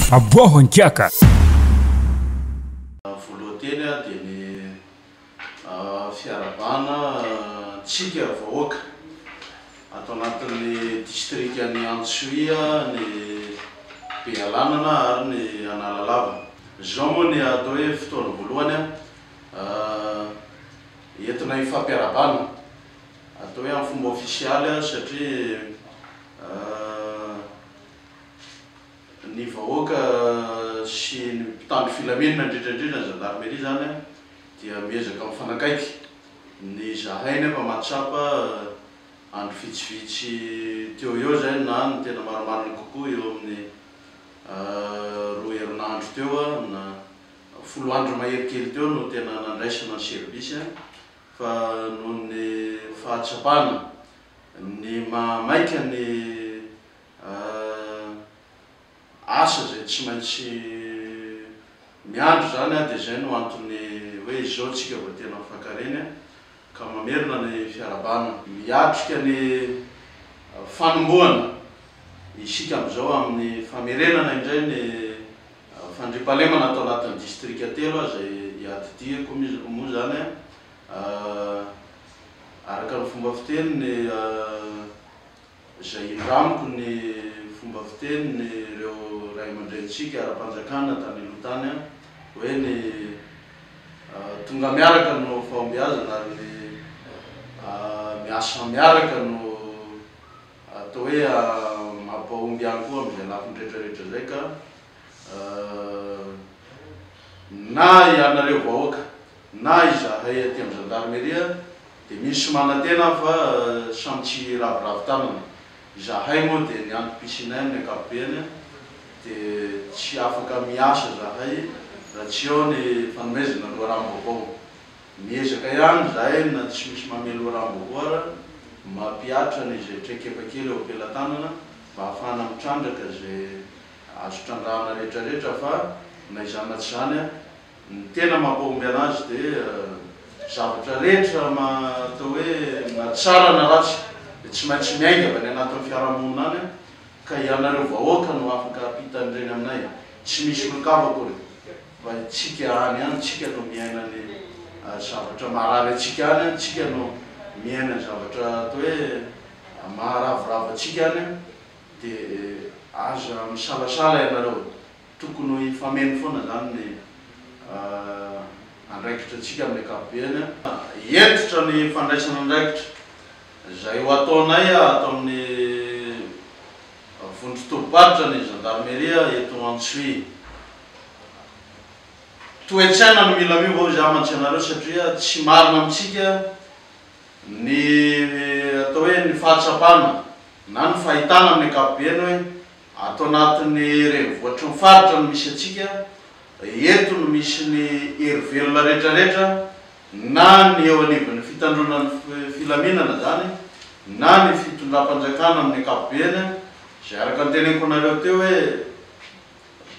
Aboaho an-kiaka! Voalohan-teny dia ny fiarahabana antsika vahoaka ato anatin'ny distrikan'i Antsohihy, ny Bealanana ary ny Analalava. Izao moa ny atao hoe fotoana voalohany entina hifampiarahabana, atao hoe amin'ny fomba ofisialy satria Ny vahoaka sy ny mpitandro filaminana indrindra indrindra ny zandarmeria izany dia miezaka mifanakaiky. Ny izahay nefa mahatsapa andro vitsivitsy teo eo izay na ny tena marimarina kokoa eo amin'ny roa herinandro teo na folo andro mahery kely teo no tena nandraisana ny service fa noho ny fahatsapana ny maha maika ny Asa izay tsy maintsy miandry izany dia izay no antony hoe izao tsika vao tena mifankareny ka mamerina ny fiarahabana. Miatrika ny fanombohana isika amin'izao amin'ny famerenana indray ny fandriampahalemana ato anatin'ny distrika telo izay iadidiako moa izany araka ny fomba fiteny ny Izay indramiko ny fomba fiteniny ireo ray aman-drenintsika ara-panjakana tany aloha tany hoe ny tonga miaraka no fahombiazana ary ny miasa miaraka no atao hoe mampahomby ihany koa amin'izay lafiny rehetra rehetra izay ka na ianareo vahoaka na izahay aty amin'ny zandarmeria Dia misy manantena aho fa samy tsy hiraviravy tanana. Izahay moa dia ny antom-pisianay amin'ny ankapobeny dia tsy afaka miasa izahay raha tsy eo ny fanomezana loharanom-baovao. Miezaka ihany izahay na tsy misy manome loharanom-baovao ara mampihatra ny izay traikefa kely eo am-pelatanana mba hahafahana mitrandraka izay azo trandrahana rehetrarehetra fa na izany na tsy izany Ny tena mampahomby anazy dia zavatra rehetra atao hoe na tsara na ratsy dia tsy maintsy miainga avy any anatin'ny fiarahamonina any ka ianareo vahoaka no afaka hampita an'ireny aminay, tsy misy olon-kafa akory fa tsika any ihany, tsika no miaina ny zavatra maharary antsika any, tsika no miaina ny zavatra atao hoe maharavoravo antsika any dia aza misalasala ianareo. Tokony ho hifameno foana izany ny andraikitra antsika amin'ny ankapobeny. Hentitra ny fandraisana andraikitra izay ho ataonay ato amin'ny vondron-tobim-paritra ny zandarmeria eto Antsohihy. Toe-tsaina no mila miova hoy izaho mantsy anareo satria tsy marina amintsika ny atao hoe ny fahatsapana na ny fahitana amin'ny ankapobeny hoe Ato anatin'ny renivohitry ny faritra no misy antsika, eto no misy ny hery velona rehetrarehetra, na ny eo anivon'ny fitandroana ny filaminana izany, na ny fitondram-panjakana amin'ny ankapobeny, izay araka ny teneniko anareo teo hoe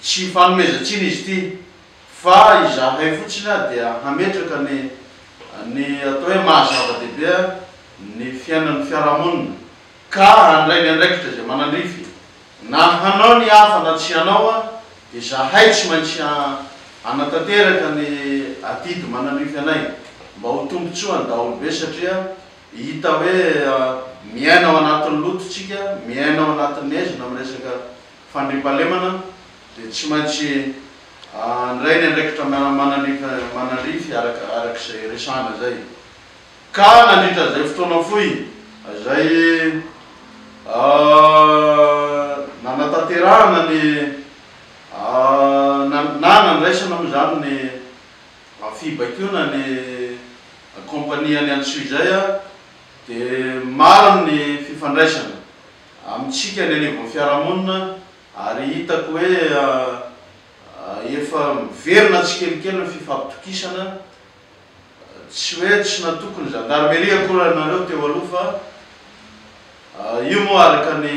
tsy ifanomezan-tsiny izy ity, fa izahay fotsiny dia hametraka ny ny atao hoe maha zava-dehibe ny fiainan'ny fiarahamonina. Ka handray ny andraikitra izay manandrify, na hanao ny hafa na tsy hanao, dia zahay tsy maintsy hanatanteraka ny adidy manandrify anay mba ho tombontsoan'ny daholobe satria hita hoe miaina ao anatin'ny loto tsika, miaina ao anatin'ny haizina amin'ny resaka fandriampahalemana dia tsy maintsy handray ny andraikitra manandrify araka izay resahana izay. Ka nandritra izay fotoana fohy izay nanatanterahana ny na nandraisana moa izany ny fibaikoana ny kaompania any Antsohihy izay dia maro ny fifandraisana amintsika ny anivon'ny fiarahamonina ary hitako hoe efa miverina tsikelikely ny fifampitokisana. Tsy hoe tsy natoky ny gendarmerie akory ianareo teo aloha fa io moa araka ny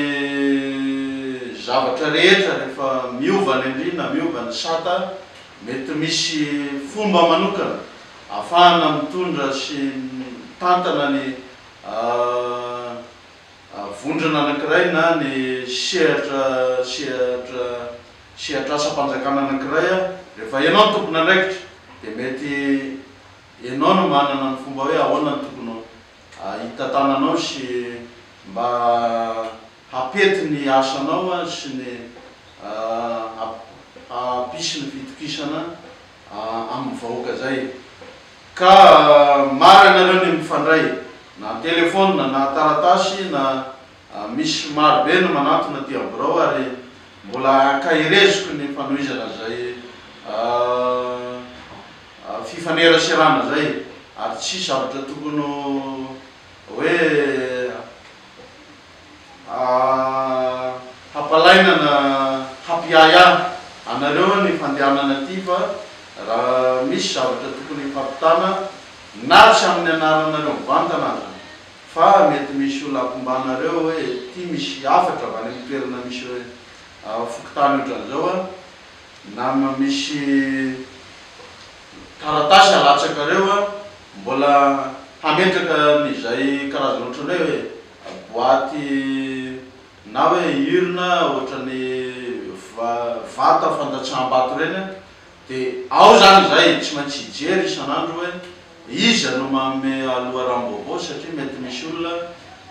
zavatra rehetra rehefa miova ny andriana, miova ny sata, mety misy fomba manokana ahafahana mitondra sy mitantana ny vondrona anankiray na ny sehatra sehatra. sehatr'asam-panjakana anankiray, rehefa ianao no tompon'andraikitra dia mety ianao no manana ny fomba hoe ahoana no tokony hitantananao sy mba hampety ny asanao sy ny hampisy ny fitokisana amin'ny vahoaka zay. Ka maro ianareo ny mifandray na an-telefaonina na taratasy na misy maro be no manantona aty amin'ny birao ary mbola ankahereziko ny fanohizana izay fifaneraserana izay ary tsy zavatra tokony hoe Hampalaina na hampiahiahy anareo ny fandehanana aty fa raha misy zavatra tokony hifampitana na tsy amin'ny anaranareo mivantana aza fa mety misy olona hampombanareo hoe ity misy hafatra avy any amin'ny toerana misy fokontany ohatran'izao na misy taratasy alatsakareo mbola hametraka an'izay karazana ohatran'ny hoe Boaty na hoe urne ohatran'ny vata fandatsaham-bato ireny an, dia ao izany izay tsy maintsy hijery isan'andro hoe iza no manome loharanom-baovao satria mety misy olona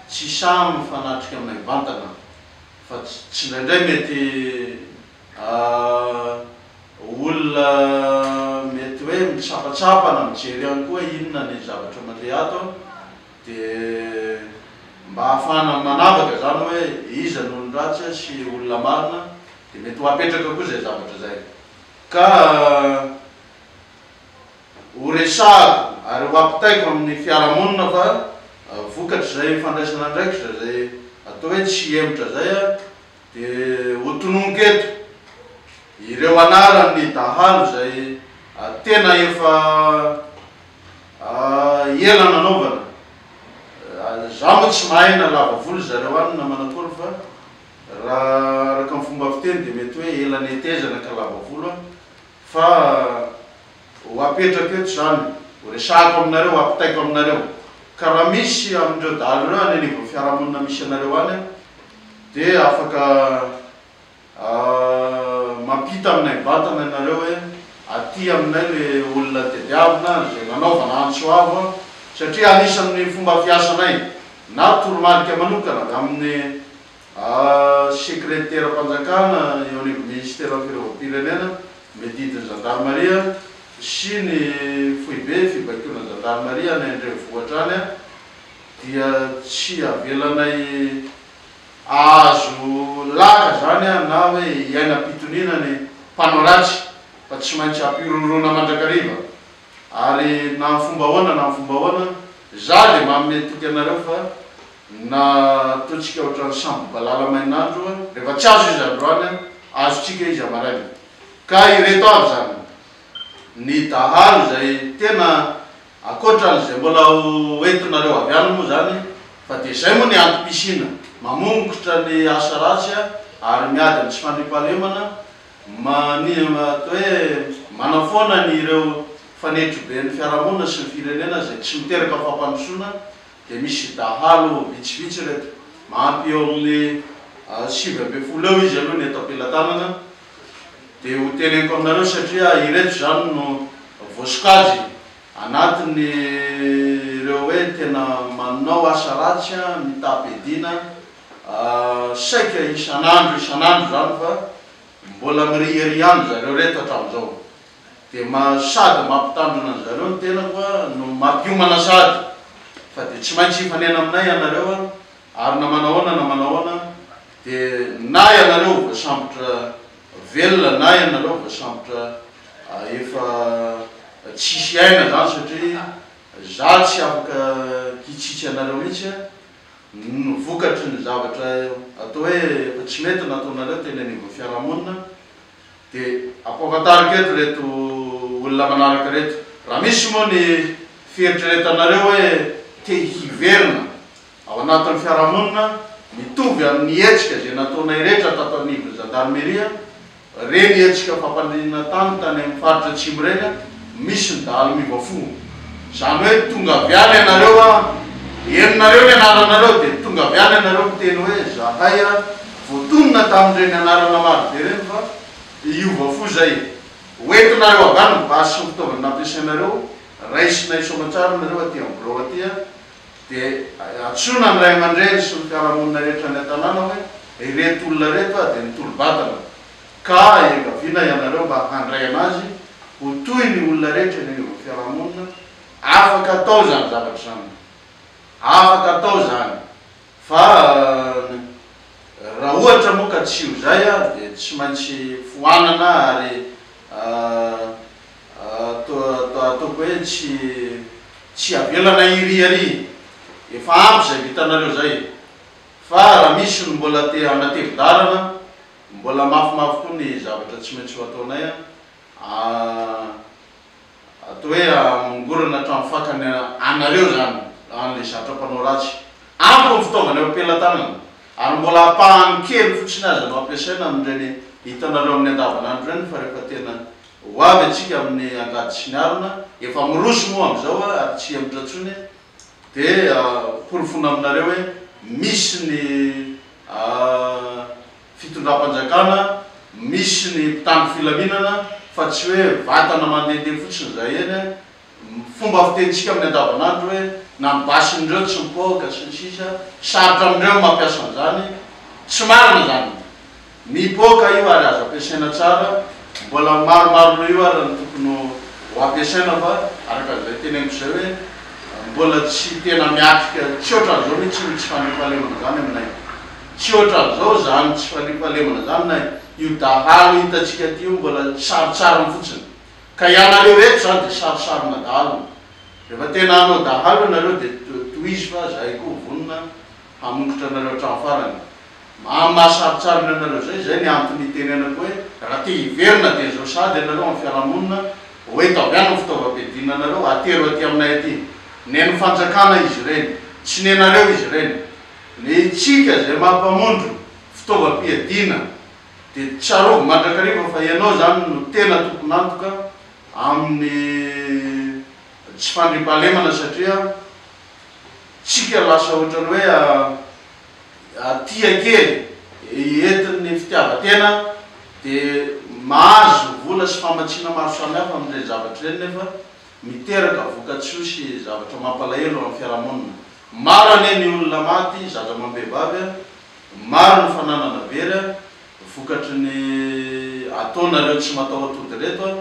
tsy sahy mifanatrika aminay mivantana fa tsindraindray mety olona mety hoe mitsapatsapa na mijery ihany koa inona ny zavatra mandeha ato an. Dia mba ahafahana manavaka izany hoe iza no olon-dratsy sy olona marina dia mety ho apetraka koa izay zavatra izay. Ka ho resahako ary ho ampitaiko amin'ny fiarahamonina fa vokatr'izay fandraisana andraikitra izay atao hoe tsy hihemotra izay dia ho tononiko eto ireo anaran'ny dahalo izay tena efa Ela nanaovana. Za moa tsy mahay na lava volo zareo any na manakory fa raha araka ny fomba fiteny dia mety hoe ela netezana ka lava volo fa ho apetrako eto izany, ho resahako aminareo, ho ampitaiko aminareo. Ka raha misy amin'ireo dahalo ireo any anivon'ny fiarahamonina misy anareo any dia afaka Mampita aminay mivantana ianareo hoe aty aminay le olona tediavina izay nanaovana antso avo satria anisan'ny fomba fiasanay na toromarika manokana avy amin'ny sekreteram-panjakana eo anivon'ny minisiteran'ny fiarovam-pirenena miadidy ny zandarimaria sy ny foibe fibaikoana zandarimaria any an-drenivohitra any dia tsy avelanay Azo laka zany an na hoe hiaina am-pitoniana ny mpanao ratsy fa tsy maintsy ampihorohoroana mandrakariva ary na amin'ny fomba ahoana na amin'ny fomba ahoana za dia manome toky anareo fa na ataontsika ohatran'ny sambo balala main'andro rehefa tsy azo izy androany an azontsika izy amaraina ka ireto avy zany ny dahalo izay tena Ankoatra an'izay mbola ho entinareo avy any moa izany fa dia izay moa ny antom-pisiana, mamongotra ny asa ratsy ary miady amin'ny tsy fandriampahalemana, mani atao hoe manafoana ny ireo fanetriben'ny fiarahamonina sy ny firenena izay tsy miteraka fampandrosoana dia misy dahalo vitsivitsy ireto, mahampy eo amin'ny 19 eo izy aloha ny eto am-pelatanana dia ho teneniko aminareo satria ireto izany no voasokajy anatin'ny ireo hoe tena manao asa ratsy mitam-piadiana saika isan'andro isan'andro izany fa mbola miriaria ihany zareo ireto hatramin'izao dia sady mampitandrina an'zareo ny tenako no mampiomana sady fa dia tsy maintsy hifanena aminay ianareo ary na manahoana na manahoana Dia na ianareo voasambotra velona na ianareo voasambotra efa tsisy aina zany satria za tsy afaka hitsitsy anareo mihitsy ny vokatry ny zavatra atao hoe efa tsy mety nataonareo teny anivon'ny fiarahamonina dia ampahafantariko eto ireto olona manaraka ireto raha misy moa ny fieritreretanareo hoe te hiverina Ao anatin'ny fiarahamonina, mitovy amin'ny hetsika izay nataonay rehetra tato anivon'ny zandarimeria, ireny hetsika fampandriana tany tany amin'ny faritra atsimo ireny, misy ny dahalo miova fo. Izany hoe tonga avy any ianareo an, henonareo ny anaranareo dia tonga avy any ianareo miteny hoe zahay voatonona tamin'ireny anarana marobe ireny fa. hiova fo izay. Ho entinareo avy any ny basy sy ny fitaovana nampiasainareo, raisinay soamantsara nareo aty amin'ny birao aty dia antsoina ny ray aman-dreny sy ny fiarahamonina rehetra any an-tanàna hoe ireto olona ireto dia nitolo-batana ka iangaviana ianareo mba handray anazy ho toy ny olona rehetra eny anivon'ny fiarahamonina. Afaka atao izany zavatra izany. Afaka atao izany. Fa raha ohatra moa ka tsy ho izay dia tsy maintsy foanana ary ataoko hoe tsy tsy avelana hiriaria. Efa ampy izay vitanareo izay. Fa raha misy ny mbola te hanatevin-dalana, mbola mafimafy koa ny zavatra tsy maintsy ho ataonay. Atao hoe hamongorana hatramin'ny fakany anareo izany, an'ilay zatra mpanao ratsy. Ampy ny fitaovana eo am-pelatanana, ary mbola ampahany kely fotsiny aza no ampiasaina amin'ireny hitanareo amin'ny andavanandro ireny fa rehefa tena ho avy antsika amin'ny angady sy ny harona, efa miroso moa amin'izao ary tsy hihemotra intsony, dia porofoina aminareo hoe misy ny fitondram-panjakana, misy ny mpitandro filaminana fa tsy hoe vatana mandehandeha fotsiny izay eny a, fomba fitenintsika amin'ny andavanandro hoe na ny basin'ireo tsy mipoaka sy ny sisa, sarotra amin'ireo ny mampiasa an'izany, tsy marina izany, mipoaka io ary azo ampiasaina tsara, mbola maromaro noho io ary ny tokony ho ampiasaina fa araka an'izay teneniko izay hoe mbola tsy tena miatrika tsy ohatran'izao mihitsy ny tsy fandriampahalemana izany aminay. Tsy ohatran'izao izany tsy fandriampahalemana izany na io dahalo hitantsika aty io mbola sarintsariny fotsiny. Ka ianareo eto izany dia sarisarina dahalo. Rehefa tena hanao dahalo ianareo dia tohizo fa zahay koa vonona hamongotra anareo hatramin'ny farany. Amin'ny maha sarintsariny anareo izay, izay ny antony itenenako hoe raha te hiverina dia izao sahady ianareo amin'ny fiarahamonina, hoento avy any ny fitaovam-piadiana anareo, atero aty aminay aty. Nen'ny fanjakana izy ireny, tsy nenareo izy ireny. Ny tsika izay mampamondro fitaovam-piadiana dia tsarovy mandrakariva fa ianao izany no tena tompon'antoka amin'ny tsy fandriampahalemana satria tsika lasa ohatran'ny hoe tia kely entin'ny fitiavan-tena dia mahazo vola sy famatsiana maro samihafa amin'ireny zavatra ireny nefa miteraka vokatsoa sy zavatra mampalahelo amin'ny fiarahamonina. Maro anie ny olona maty, zaza amam-behivavy a, maro ny fananana very a, vokatry ny ataonareo tsy mataho-tody ireto a,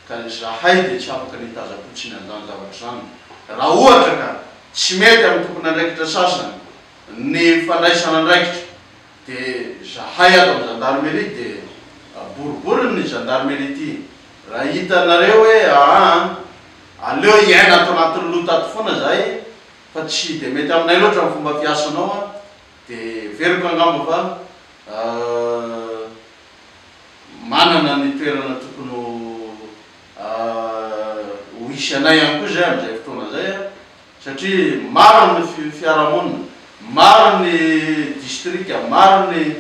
ka izahay dia tsy afaka ny hitazam-potsiny an'izany zavatra izany. Raha ohatra ka tsy mety amin'ny tompon'andraikitra sasany ny fandraisana andraikitra dia izahay ato amin'ny zandarmerie dia boriboriny ny zandarmerie ity, raha hitanareo hoe aa aleo hiaina ato anatin'ny loto ato foana izahay fa tsy dia mety aminay loatra ny fomba fiasanao an, dia heveriko angamba fa manana ny toerana tokony ho ho hisy anay ihany koa izay amin'izay fotoana izay an, satria maro ny fiarahamonina, maro ny distrika, maro ny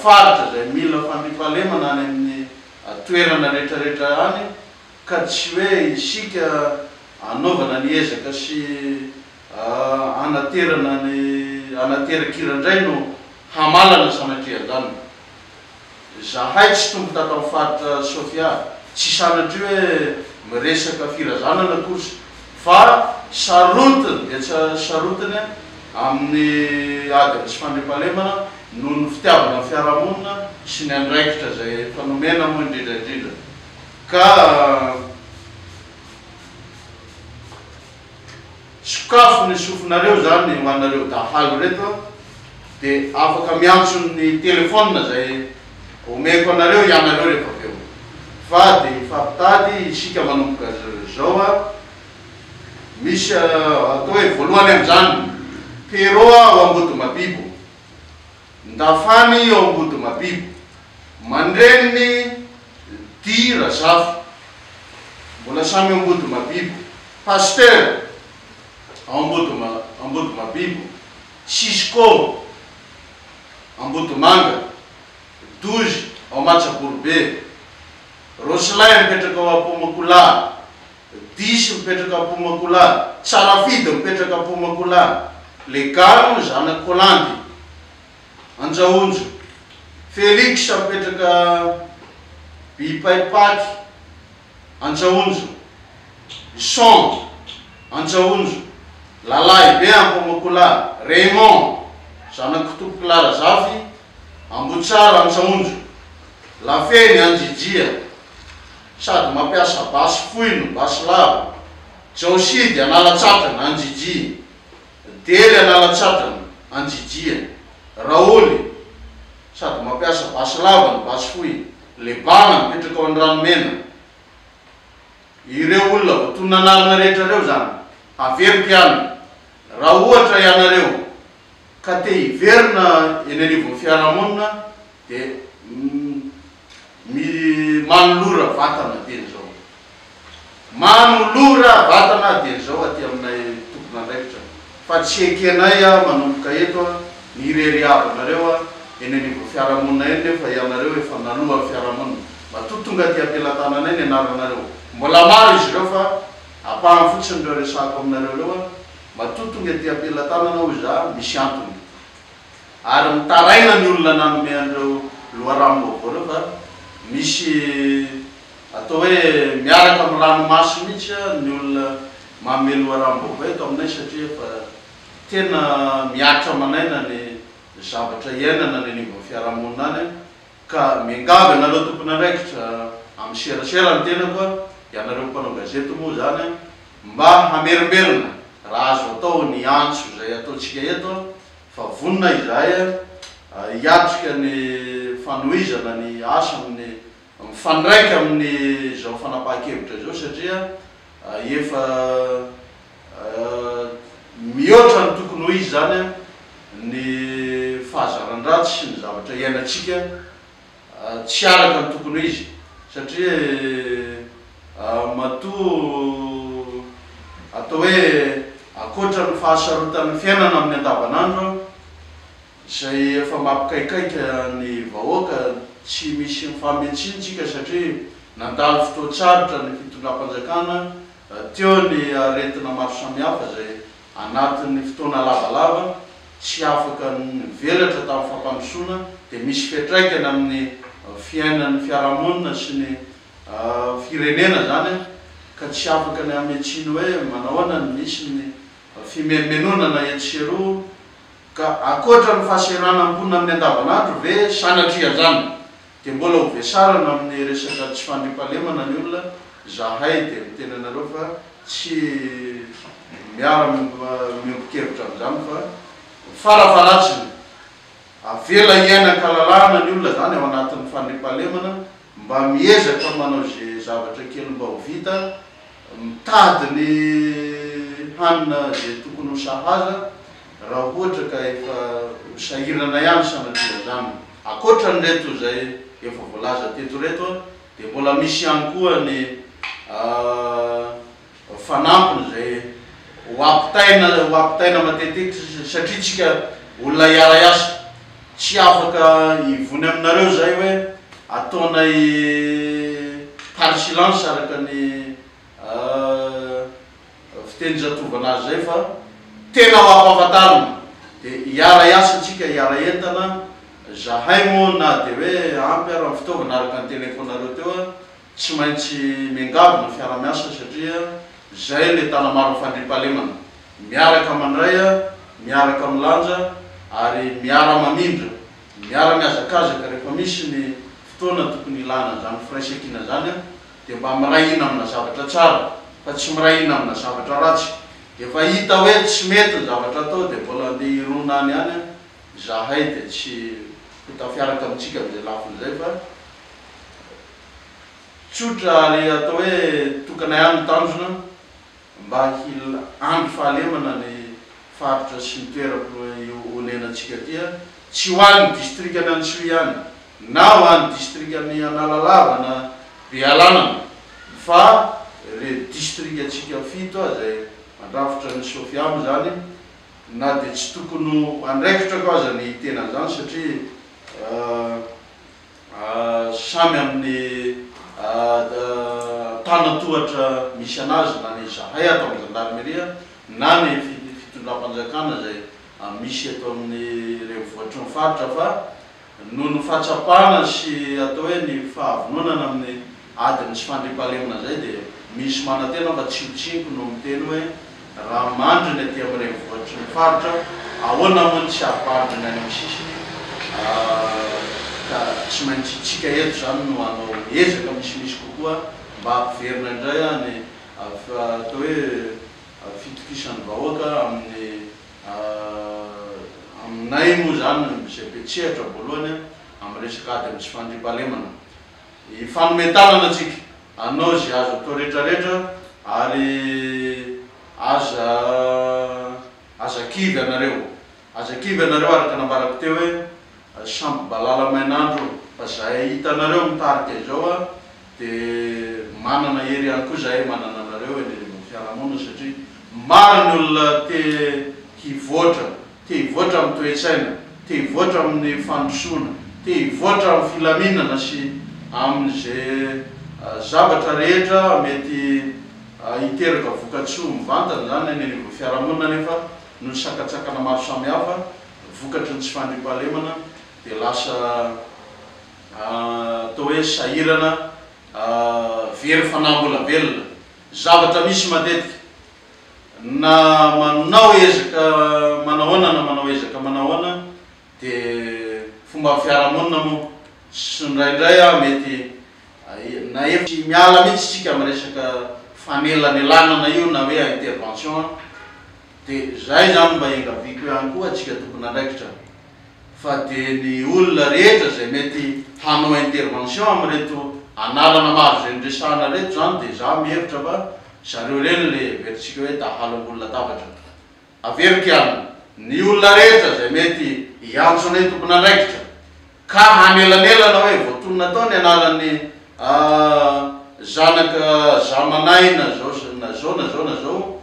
faritra izay mila fandriampahalemana any amin'ny toerana rehetrarehetra any, Ka tsy hoe isika anaovana ny ezaka sy anaterana ny anateran-kira indray no hamalana sanatria an'izany. Zahay tsy tonga tato amin'ny faritra Sofia, tsy sanatria hoe miresaka firazanana akory fa sarotiny dia sarotiny amin'ny ady amin'ny tsy fandriampahalemana noho ny fitiavana ny fiarahamonina sy ny andraikitra izay efa nomena moa indrindra indrindra. Ka sokafo ny sofinareo zany ho anareo dahalo reto a, de afaka miantso ny telephone zay omeko anareo ianareo rehefa avy eo, fa de hifampitady isika manomboka zao a, misy atao hoe voalohany amizany Pierrot ao Ambodimabibo, Ndafany ao Ambodimabibo, Mandreniny Di Razafy, mbola samy ao Ambodimabibo, Pasteur ao Ambodimabibo, Cisco Ambodimanga, Dozy ao Matsaborobe, Roselin mipetraka ao Apomakolahy, Disy mipetraka Apomakolahy, Tsarafidy mipetraka Apomakolahy, Legano zanak'i Kolandy. Anjaonjo. Felix mipetraka. Bipaipaky, Antsahonjo, Isongo, Antsahonjo, Lalahibe Ampamoakolahy, Raymond, zanak'Itompokolahy Razafy, Ambohitsara, Antsahonjo, Lafeny, Anjijia, sady mampiasa basy fohy no basy lava, Jaosidy, Analatsatrana, Anjijia, Dely, Analatsatrana, Anjijia, Raoly, sady mampiasa basy lava no basy fohy, Lebana, mipetraka ao Andranomena. Ireo olona voatonona anarana rehetra ireo izany, averiko ihany, raha ohatra ianareo ka te hiverina eny anivon'ny fiarahamonina dia manolora vatana dieny izao. Manolora vatana dieny izao aty aminay tompon'andraikitra fa tsy ekenay manomboka eto ny ireriavanareo eny anivon'ny fiarahamonina eny nefa ianareo efa naloan'ny fiarahamonina. Matoa tonga aty am-pelatananay ny anaranareo. Mbola maro izy ireo fa ampahany fotsiny ireo resahako aminareo ireo. Matoa tonga ety am-pelatanana hoy za, misy antony. Ary mitaraina ny olona nanome an'ireo loharanom-baovao ireo fa misy atao hoe miaraka amin'ny ranomaso mihitsy ny olona manome loharanom-baovao eto aminay satria efa tena mihatra aman'aina ny zavatra iainana any anivon'ny fiarahamonina any. Ka miangavy anareo tompon'andraikitra amin'ny serasera ny tenako, ianareo mpanao gazety moa izany, mba hamerimberina raha azo atao ny antso izay ataontsika eto fa vonona izahay hiatrika ny fanohizana ny asa amin'ny mifandraika amin'izao fanapahan-kevitra izao satria efa Mihoatra ny tokony ho izy izany ny fahazaran-dratsy sy ny zavatra iainantsika tsy araka ny tokony ho izy satria matoa atao hoe ankoatra ny fahasarotan'ny fiainana amin'ny andavanandro izay efa mampikaikaika ny vahoaka tsy misy mifametsiana tsika satria nandalo fotoan-tsarotra ny fitondram-panjakana Teo ny aretina maro samihafa izay anatin'ny fotoana lavalava tsy afaka nivelatra tamin'ny fampandrosoana dia misy fiantraikany amin'ny fiainan'ny fiarahamonina sy ny firenena izany ka tsy afaka ny hametsiany hoe manahoana ny misy ny fimenomenonana etsy sy eroa ka ankoatra ny fahaseranam-ponina amin'ny andavanandro ve sanatria izany Dia mbola ho vesarana amin'ny resaka tsy fandriampahalemana ny olona, zahay dia miteny anareo fa tsy miara miombon-kevitra amin'izany fa farafaharatsiny avela hiaina an-kalalahana ny olona izany ao anatin'ny fandriampahalemana, mba miezaka manao ze zavatra kely mba ho vita, mitady ny hanina ze tokony ho sahaza raha ohatra ka efa ho sahirana ihany sanatria izany. Ankoatra an'ireto izay efa voalaza teto ireto dia mbola misy ihany koa ny fanampiny izay ho ampitaina ho ampitaina matetika satria tsika olona hiara-hiasa tsy afaka hivony aminareo izay hoe ataonay par silence araka ny fitenin-jatovana azy izay fa tena ho ampahafantarina dia hiara-hiasa tsika hiara-hientana zahay moa na dia hoe ampy ara ny fitaovana araka ny teneniko anareo teo tsy maintsy miangavy ny fiara-miasa satria zay le tanamaro fandriampahalemana miaraka mandray miaraka milanja ary miara-mamindra miara-mihazakazaka rehefa misy ny fotoana tokony hilana an'izany firaisankina zany dia mba miray hina amina zavatra tsara fa tsy miray hina amina zavatra ratsy. Efa hita hoe tsy mety ny zavatra atao dia mbola andeha hirona any ihany izahay dia tsy ho tafiaraka amintsika amin'izay lafiny izay fa tsotra ary atao hoe tokana ihany ny tanjona. Mba hil andry fahalemana ny faritra sy ny toeram-ponenantsika aty, tsy ho an'ny distrikan'i Antsohihy ihany, na ho an'ny distrikan'i Analalava na Bealanana, fa ireo distrikantsika fito izay mandrafitra ny Sofiam izany, na dia tsy tokony ho andraikitrako aza ny hiteny an'izany satria Samy amin'ny antanan-tohatra misy anazy na ny izahay ato amin'ny zandarmeria na ny fitondram-panjakana izay misy eto amin'ny renivohitry ny faritra fa Noho ny fahatsapana sy atao hoe ny fahavononana amin'ny adin'ny tsy fandriampahalemana izay dia misy manantena fa tsy ho tsinko no miteny hoe raha mandry ny aty amin'ny renivohitry ny faritra, ahoana moa ny tsy hampandry ny any amin'ny sisiny ka tsy maintsy itsika eto izany no hanao ezaka misimisy kokoa mba hampiverina indray ny atao hoe fitokisan'ny vahoaka amin'ny Aminay moa izany izay mpiantsehatra voalohany amin'ny resaka ady amin'ny tsy fandriampahalemana. Hifanome tanana tsika, hanao izay azo atao rehetrarehetra ary aza aza kivy ianareo. Aza kivy ianareo araka nambarako teo hoe sambo balala main'andro fa zahay hitanareo mitarika izao dia manana hery ihany koa zahay manana anareo eny anivon'ny fiarahamonina satria maro ny olona te hivoatra, te hivoatra amin'ny toe-tsaina, te hivoatra amin'ny fandrosoana, te hivoatra amin'ny filaminana sy amin'izay zavatra rehetra mety hiteraka vokatsoa mivantana izany eny anivon'ny fiarahamonina nefa noho ny sakantsakana maro samihafa vokatry ny tsy fandriampahalemana dia lasa atao hoe sahirana, very fanahy mbola velona. Zavatra misy matetika, na manao ezaka manahoana na manao ezaka manahoana dia fomba fiarahamonina moa, sy indraindray aho mety na efa tsy miala mihitsy isika amin'ny resaka fanelanelanana io na hoe intervention dia izay izany mba iangaviako ihany koa antsika tompon'andraikitra. fa dia ny olona rehetra izay mety hanao intervention amin'ireto anarana maro izay noresahana ireto izany dia izaho mihevitra fa zareo ireny ilay heverintsika hoe dahalo ambony latabatra. Averiko ihany, ny olona rehetra izay mety hiantso anay tompon'andraikitra ka hanelanelana hoe voatonona tao ny anaran'ny zanaka Zamanay na zao na zao na zao na zao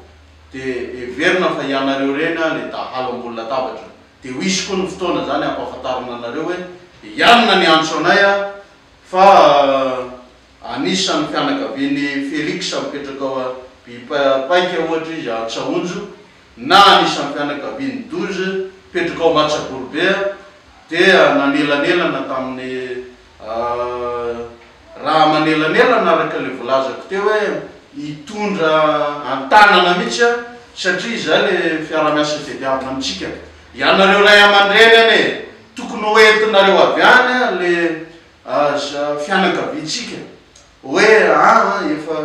dia heverina fa ianareo ireny ilay dahalo ambony latabatra. Dia ho hisy koa ny fotoana izany hampahafantarina anareo hoe ianona ny antso anay fa anisan'ny fianakavian'i Felix mipetraka ao Bipaika ohatra izy Antsahonjo na anisan'ny fianakavian'i Douze mipetraka ao Matsagorobe dia nanelanelana tamin'ny Raha manelanelana araka ilay voalazako teo hoe hitondra an-tanana mihitsy aho satria izay ilay fiaraha-miasa tediavina amintsika. Ianareo ray aman-dreny anie tokony ho entinareo avy any ilay fianakaviantsika hoe aa efa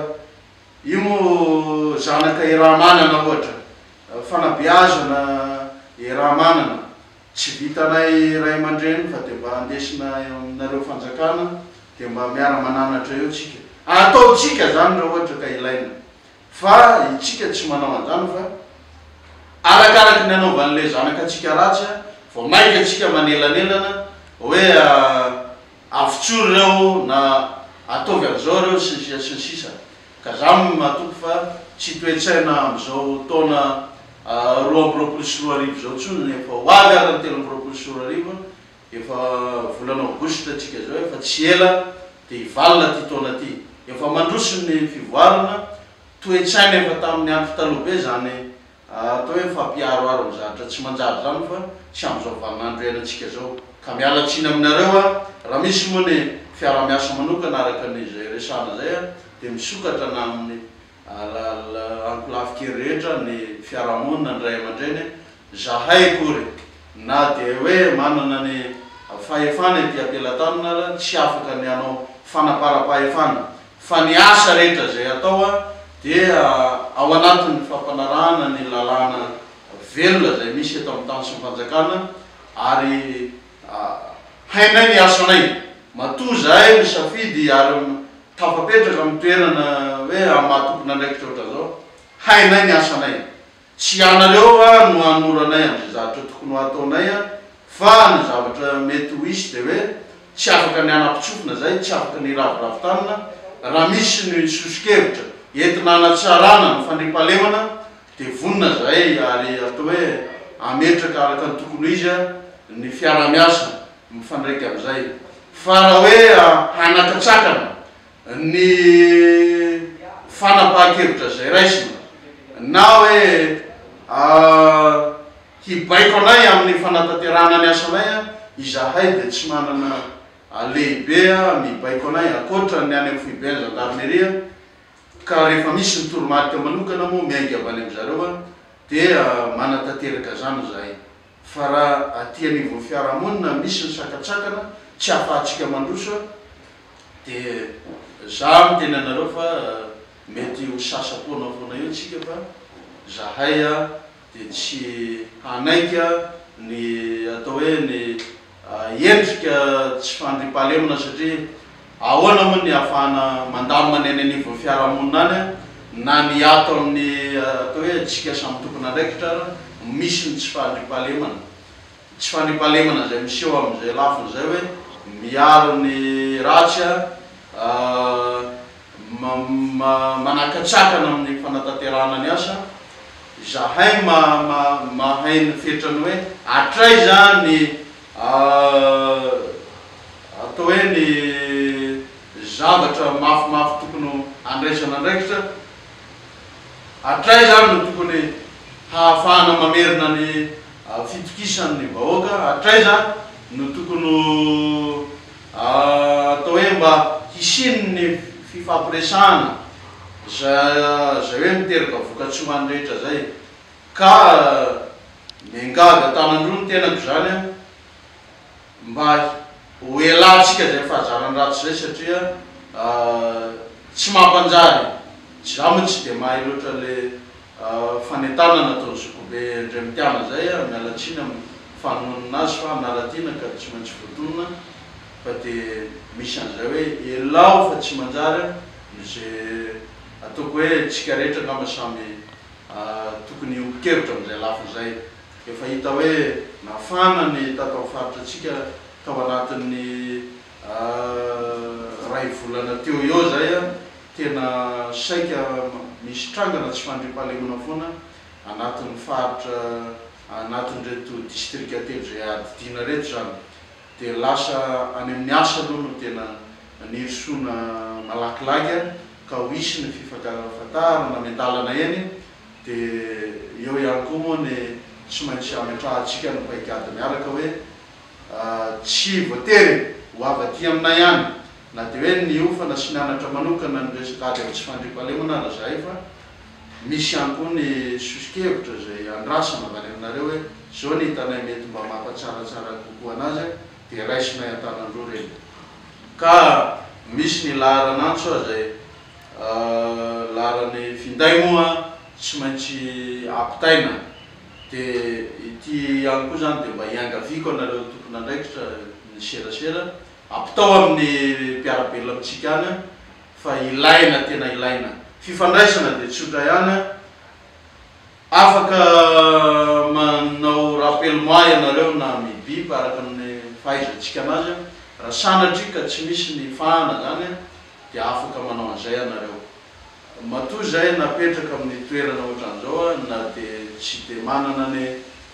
io moa zanaka iaraha-manana ohatra, fanabeazana iaraha-manana. Tsy vitanay ray aman-dreny fa dia mba andesina eo aminareo fanjakana dia mba miara-mananatra eo tsika. Ataontsika zany raha ohatra ka ilaina. Fa itsika tsy manao an'izany fa arakaraky ny anaovan'ilay zanakatsika ratsy vao maika tsika manelanelana hoe avotsory ireo na ataovy an'izao ireo sy ny sisa sy ny sisa. Ka za matoky fa tsy toe-tsaina amin'izao taona 2022 izao intsony, efa ho avy ary ny 2023, efa volana aogositra tsika izao, efa tsy ela dia hivalona ity taona ity. Efa mandroso ny fivoarana, toe-tsaina efa tamin'ny andro taloha be izany Atao hoe mifampiharoharo amin'ny zavatra tsy manjary izany fa tsy amin'izao vaninandro iainantsika izao. Ka miala tsiny aminareo aho, raha misy moa ny fiaraha-miasa manokana araka ny izay resahana izay dia misokatra na amin'ny ankolafin-kery rehetra ny fiarahamonina, ny ray aman-dreny, zahay akory na dia hoe manana ny fahefana ety am-pelatanana ara tsy afaka ny hanao fanaparam-pahefana Fa ny asa rehetra izay atao dia ao anatin'ny fampanarahana ny lalàna velona izay misy eto amin'ny tany sy ny fanjakana ary hainay ny asanay. Matoa izahay misafidy ary tafapetraka amin'ny toerana hoe amin'ny maha tompon'andraikitra ohatran'izao, hainay ny asanay. Tsy ianareo a no hanoro anay an'izay zavatra tokony ho ataonay a, fa ny zavatra mety ho hisy dia hoe tsy afaka ny hanapitsofina zay, tsy afaka ny hiraviravy tanana, raha misy ny soso-kevitra entina hanatsarana ny fandriampahalemana dia vonona zahay ary atao hoe hametraka araka ny tokony ho izy a ny fiaraha-miasa mifandraika amin'izay. Fa raha hoe hanakatsakana ny fanapahan-kevitra izay raisina, na hoe hibaiko anay amin'ny fanatanterahana ny asanay, izahay dia tsy manana lehibe mibaiko anay ankoatra ny any amin'ny foiben'ny zandarmeria ka rehefa misy ny toromarika manokana moa miainga avy any amin-dry zareo dia manatanteraka izany izahay. Fa raha aty anivon'ny fiarahamonina misy ny sakantsakana tsy ahafahantsika mandroso dia za miteny anareo fa mety ho sasa-poana foana eo tsika fa zahay dia tsy hanaiky ny atao hoe ny endrika tsy fandriampahalemana satria ahoana moa ny ahafahana mandamina ny any anivon'ny fiarahamonina any na ny ato amin'ny atao hoe antsika samy tompon'andraikitra ary misy ny tsy fandriampahalemana. Tsy fandriampahalemana izay miseho amin'izay lafiny izay hoe miaro ny ratsy, manakatsakana amin'ny fanatanterahana ny asa. Izahay mahay ny fetrany hoe hatraiza ny atao hoe ny zavatra mafimafy tokony handraisana andraikitra, hatraiza no tokony hahafahana mamerina ny fitokisan'ny vahoaka, hatraiza no tokony atao hoe mba hisian'ny fifampiresahana izay hoe miteraka vokatsoa ho an'ny rehetra izay ka miangavy an-tanan-droa ny tenako izany mba ho elantsika izay fahazaran-dratsy izay satria tsy mampanjary, izaho moa tsy dia mahay loatra ilay fanentanana ataon'i Zokibe Andriamitiana izay, miala tsiny amin'ny fanononana azy fa anara-tiana ka tsy maintsy voatonona fa dia misy an'izay hoe elao fa tsy manjary izay ataoko hoe tsika rehetra angamba samy tokony hiombon-kevitra amin'izay lafiny izay. Efa hita hoe nafana ny tato amin'ny faritra antsika tao anatin'ny iray volana teo eo izay, tena saika misy trangana tsy fandriampahalemana foana anatin'ny faritra anatin'ireto distrika telo izay adidiana ireto izany. Dia lasa any amin'ny asa aloha no tena nirosoana malakilaky ka ho hisy ny fifankafantarana miandalana eny. Dia eo ihany koa moa ny tsy maintsy ametrahantsika ny paikady miaraka hoe tsy voatery ho avy aty aminay ihany na dia hoe niofana sy nianatra manokana ny resaka ady amin'ny tsy fandriampahalemana ara izahay fa misy ihany koa ny soso-kevitra izay andrasana avy any aminareo hoe izao ny hitanay mety mba mampatsaratsara kokoa anazy dia raisinay an-tanan-droa ireny ka misy ny laharan'antso izay Laharan'ny finday moa tsy maintsy ampitaina dia ity ihany koa izany dia mba iangaviako anareo tompon'andraikitra ny serasera ampitao amin'ny mpiara-belona amintsika any fa ilaina tena ilaina. Fifandraisana dia tsotra ihany, afaka manao rappel moi ianareo na mi-bip araka ny fahaizantsika anazy raha sanatria ka tsy misy ny fahana izany dia afaka manao an'izay ianareo. Matoa izay napetraka amin'ny toerana ohatran'izao na dia tsy dia manana ny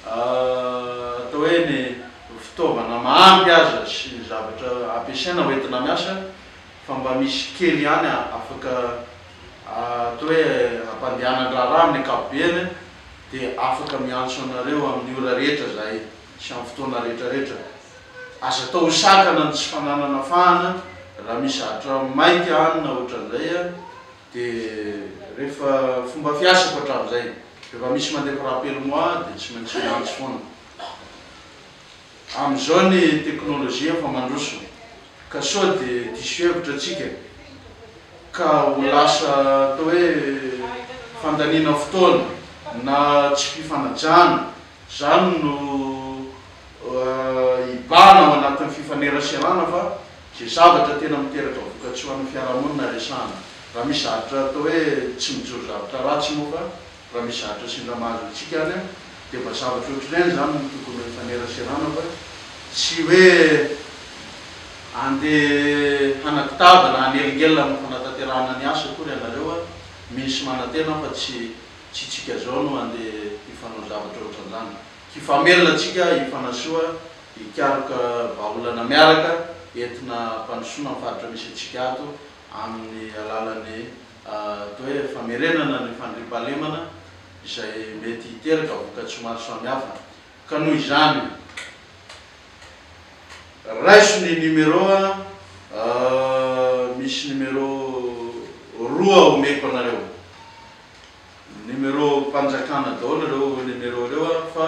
atao hoe ny fitaovana mahampy aza sy ny zavatra ampiasaina ho entina miasa fa mba misy kely ihany afaka atao hoe ampandehanan-draharaha amin'ny ankapobeny dia afaka miantso anareo amin'ny ora rehetra izahay sy amin'ny fotoana rehetrarehetra. Aza atao ho sakana ny tsy fananana fahana, raha misy zavatra maika any na ohatran'izay dia rehefa fomba fiasako hatramin'izay, rehefa misy mandefa rappel moi dia tsy maintsy miantso foana. Amin'izao ny teknolojia efa mandroso ka sao dia diso hevitra tsika ka ho lasa atao hoe fandaniana fotoana na tsy fifanajana, izany no hibahana ao anatin'ny fifaneraserana fa izay zavatra tena miteraka vokatsoa an'ny fiarahamonina resahana. Raha misy zavatra atao hoe tsy mijoro zavatra ratsy moa fa raha misy zavatra sendra mahazo antsika any dia mba zavatra ohatr'ireny izany no tokony hifaneraserana fa tsy hoe andeha hanakitaba na hanelingelina amin'ny fanatanterahana ny asa akory ianareo. Mino sy manantena aho fa tsy tsy tsika izao no andeha hifanao zavatra ohatran'izany. Hifamelona antsika, hifanasoa, hikaroka vahaolana miaraka entina hampandrosoana ny faritra misy antsika ato amin'ny alalan'ny atao hoe famerenana ny fandriampahalemana izay mety hiteraka vokatsoa maro samihafa. Ka noho izany. Raiso ny numéro a, misy numéro roa omeko anareo. Numéro mpanjakana daholo ireo numéro ireo a, fa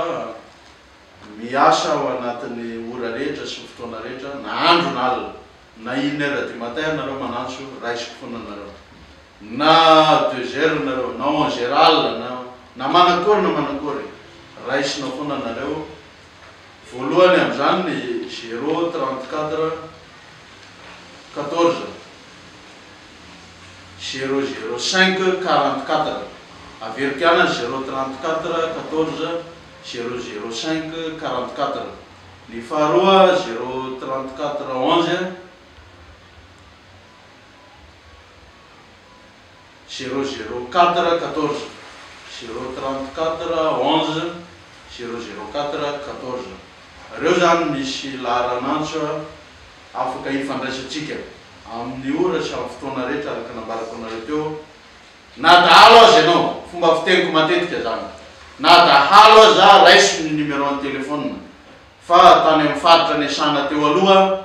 miasa ao anatin'ny ora rehetra sy ny fotoana rehetra, na andro na alina. Na une heure du matin ary nareo manantso, raisiko foana nareo. Na deux heures nareo, na onze heures alina, na na manakory na manakory, raisina foana nareo. Voalohany amin'izany ny zéro 34 14 zéro zéro cinq 44. Averiko ihany ny zéro 34 14 zéro zéro cinq 44. Ny faharoa zéro 34 11 zéro zéro quatre 14, zéro 34 11 zéro zéro quatre 14. Reo zany misy laharan'antso afaka ifandraisantsika amin'ny ora sy amin'ny fotoana rehetra araka nambarako anareo teo. Na dahalo aza ianao, fomba fiteniko matetika zany, na dahalo aza raiso ny numéro an'ny téléphone fa tany amin'ny faritra niasana teo aloha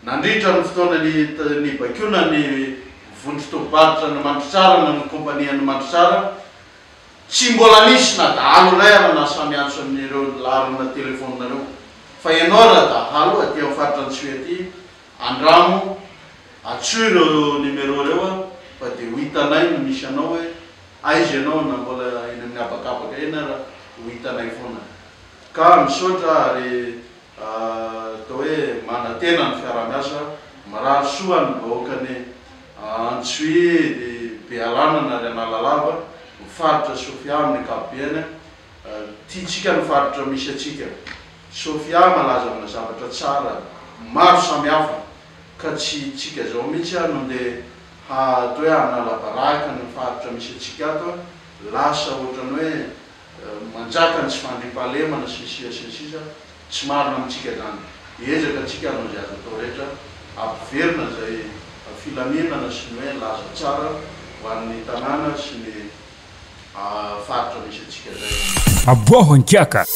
Nandritra ny fotoana nibaikoana ny vondron-tobim-paritra ny Mandritsara na ny kompanian'ny Mandritsara, tsy mbola nisy na dahalo iray ara nahasahy miantso an'ireo laharana telefaonina ireo. Fa ianao raha dahalo aty amin'ny faritra Antsohihy aty, andramo antsoy ireo numéro ireo fa dia ho hitanay ny misy anao hoe aiza ianao na mbola eny amin'ny habakabaka eny ara ho hitanay foana. Ka misaotra ary Atao hoe manantena ny fiarahamiasa, mirary soa ny vahoakan'i Antsohihy, Bealanana ary Analalava, ny faritra Sofia amin'ny ankapobeny. Tiantsika ny faritra misy antsika. Sofia malaza amina zavatra tsara maro samihafa ka tsy tsika izao mihitsy no ndeha atao hoe hanala baraka ny faritra misy antsika ato, lasa ohatran'ny hoe Manjaka ny tsy fandriampahalemana sy ny sisa sy ny sisa Tsy marina amintsika izany. Hiezaka antsika hanao izay azo atao rehetra hampiverina izay filaminana sy ny hoe laza tsara ho an'ny tanàna sy ny faritra misy antsika izay. Aboaho an-kiaka!